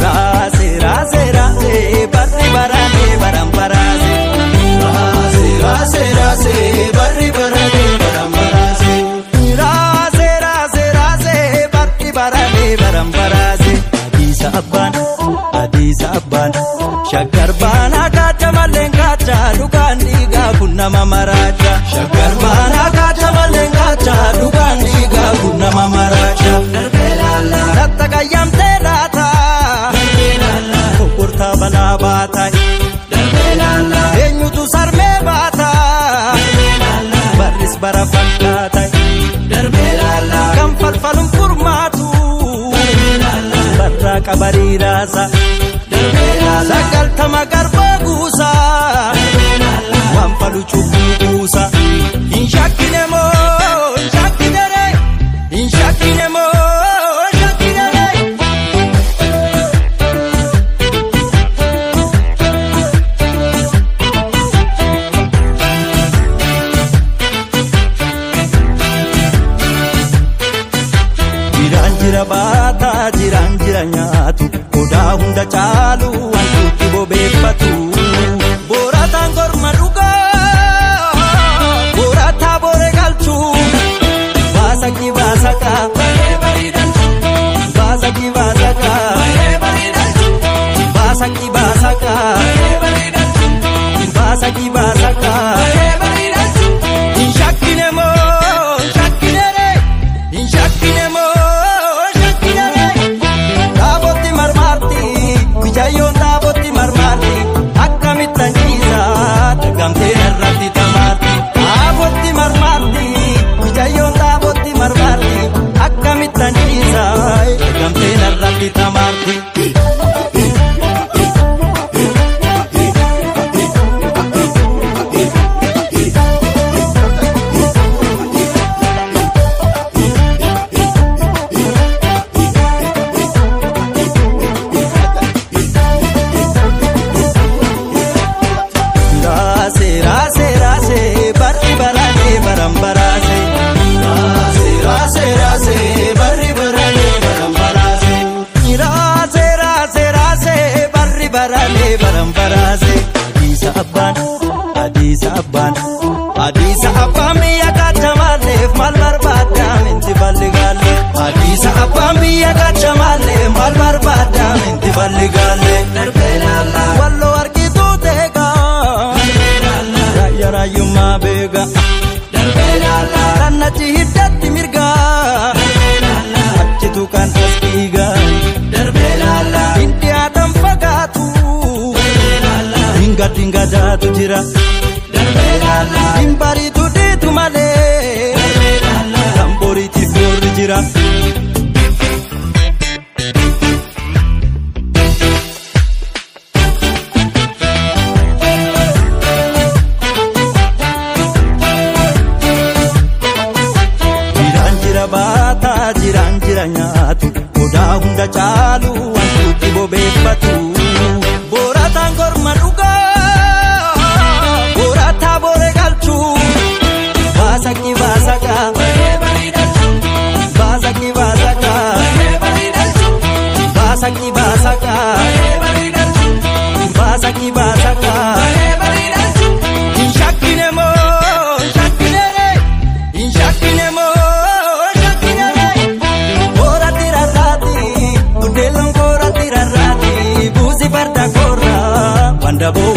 Raase raase raase barri barane barambarase. Raase raase raase barri barane barambarase. Raase raase raase barri barane barambarase. Adiisa abbaan adiisa abbaan shaggar baanaa kaacha malleen kaacha dhugaan dhiigaa kun nama maraacha. Shaggar baanaa kaacha malleen kaacha dhugaan dhiigaa kun nama maraacha. Latta qayyamtee laata. Kokkortaa balaa baata. Eenyutu sarmee baata. Barris bara fakkaata. Kan falfaluun furmaatu. Barraa qabarii raasa. Sagaltama garbaa guusa. Waan falu cubbuu buusa. Hin shakkine moo hin shakkine ree. Hin shakkine moo hin shakkine ree. Jiraan jira baataa jiraan jira nyaatu odaa hunda caalu wantuutti bobeeffatu. Boorataan gorma dhugaa boorataa boore galchu baasakii baasakaa baasakii baasakaa baasakii baasakaa baasakii baasakaa. Hin shakkine moo hin shakkine ree hin shakkine moo hin shakkine ree. Dhaabotti marmaarti mijayyoon dhaabotti marmaarti akkamitti anjiisa dagamtee narratti tamaarti. Dhaabotti marmaarti mijayyoon dhaabotti marmaarti akkamitti anjiisa dagamtee narratti tamaarti. Raase raase raase barri barane barambarase. Raase raase raase barri barane barambarase. Raase raase raase barri barane barambarase. Adiisa abbaan adiisa abbaan adiisa abbaan biyya kacha maaleef maal barbaadda minti balli gaalle. Adiisa abbaan biyya kacha maaleef maal barbaadda minti balli gaalle. Walloo argituu teegaa. Raayyaa raayyummaa beeka. Rannachi hiddatti mirga. Achitu kan as dhiiga. Hin dhiyaatan fagaatu. Hinga dinga jaatu jira. Hin bariitu dhiitu malee. Kan boriitiif boorri jira. Jiraan jira baataa jiraan jira nyaatu odaa hunda caalu wantuutti bobeeffatu. Boorataan gorma dhugaa boorataa boore galchu baasakii baasakaa baasakii baasakaa baasakii baasakaa baasakii baasakaa. Hin shakkine moo hin shakkine ree hin shakkine moo hin shakkine ree. Koorratti rarraati buddeeloon koorratti rarraati buusi farda koorraa wandaboo.